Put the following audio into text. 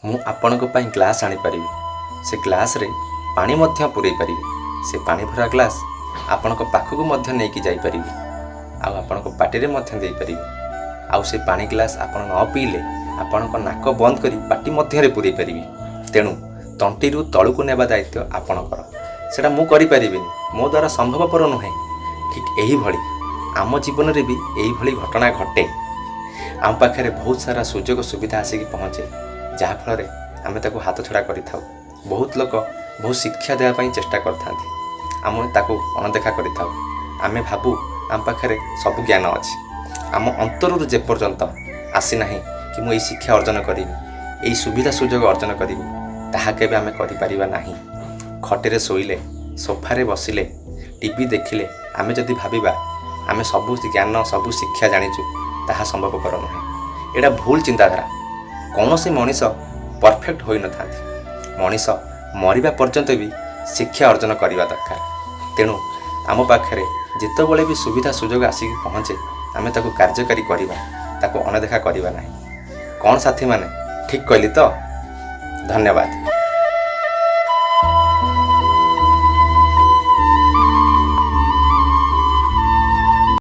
ମୁଁ ଆପଣଙ୍କ ପାଇଁ ଗ୍ଲାସ୍ ଆଣିପାରିବି, ସେ ଗ୍ଲାସ୍ରେ ପାଣି ମଧ୍ୟ ପୂରେଇ ପାରିବି, ସେ ପାଣି ଭରା ଗ୍ଲାସ୍ ଆପଣଙ୍କ ପାଖକୁ ମଧ୍ୟ ନେଇକି ଯାଇପାରିବି ଆଉ ଆପଣଙ୍କ ପାଟିରେ ମଧ୍ୟ ଦେଇପାରିବି। ଆଉ ସେ ପାଣି ଗ୍ଲାସ୍ ଆପଣ ନ ପିଇଲେ ଆପଣଙ୍କ ନାକ ବନ୍ଦ କରି ପାଟି ମଧ୍ୟରେ ପୂରେଇ ପାରିବି। ତେଣୁ ତଣ୍ଟିରୁ ତଳକୁ ନେବା ଦାୟିତ୍ୱ ଆପଣଙ୍କର, ସେଇଟା ମୁଁ କରିପାରିବିନି, ମୋ ଦ୍ୱାରା ସମ୍ଭବପର ନୁହେଁ। ଠିକ୍ ଏହିଭଳି ଆମ ଜୀବନରେ ବି ଏଇଭଳି ଘଟଣା ଘଟେ। ଆମ ପାଖରେ ବହୁତ ସାରା ସୁଯୋଗ ସୁବିଧା ଆସିକି ପହଞ୍ଚେ, ଯାହାଫଳରେ ଆମେ ତାକୁ ହାତଛଡ଼ା କରିଥାଉ। ବହୁତ ଲୋକ ବହୁତ ଶିକ୍ଷା ଦେବା ପାଇଁ ଚେଷ୍ଟା କରିଥାନ୍ତି, ଆମେ ତାକୁ ଅଣଦେଖା କରିଥାଉ। ଆମେ ଭାବୁ ଆମ ପାଖରେ ସବୁ ଜ୍ଞାନ ଅଛି। ଆମ ଅନ୍ତରରୁ ଯେପର୍ଯ୍ୟନ୍ତ ଆସିନାହିଁ କି ମୁଁ ଏଇ ଶିକ୍ଷା ଅର୍ଜନ କରିବି, ଏଇ ସୁବିଧା ସୁଯୋଗ ଅର୍ଜନ କରିବି, ତାହା କେବେ ଆମେ କରିପାରିବା ନାହିଁ। ଖଟରେ ଶୋଇଲେ, ସୋଫାରେ ବସିଲେ, ଟିଭି ଦେଖିଲେ ଆମେ ଯଦି ଭାବିବା ଆମେ ସବୁ ଜ୍ଞାନ ସବୁ ଶିକ୍ଷା ଜାଣିଛୁ, ତାହା ସମ୍ଭବପର ନୁହେଁ। ଏଇଟା ଭୁଲ ଚିନ୍ତାଧାରା। କୌଣସି ମଣିଷ ପରଫେକ୍ଟ ହୋଇନଥାନ୍ତି। ମଣିଷ ମରିବା ପର୍ଯ୍ୟନ୍ତ ବି ଶିକ୍ଷା ଅର୍ଜନ କରିବା ଦରକାର। ତେଣୁ ଆମ ପାଖରେ ଯେତେବେଳେ ବି ସୁବିଧା ସୁଯୋଗ ଆସିକି ପହଞ୍ଚେ, ଆମେ ତାକୁ କାର୍ଯ୍ୟକାରୀ କରିବା, ତାକୁ ଅଣଦେଖା କରିବା ନାହିଁ। କ'ଣ ସାଥିମାନେ, ଠିକ୍ କହିଲି ତ? ଧନ୍ୟବାଦ।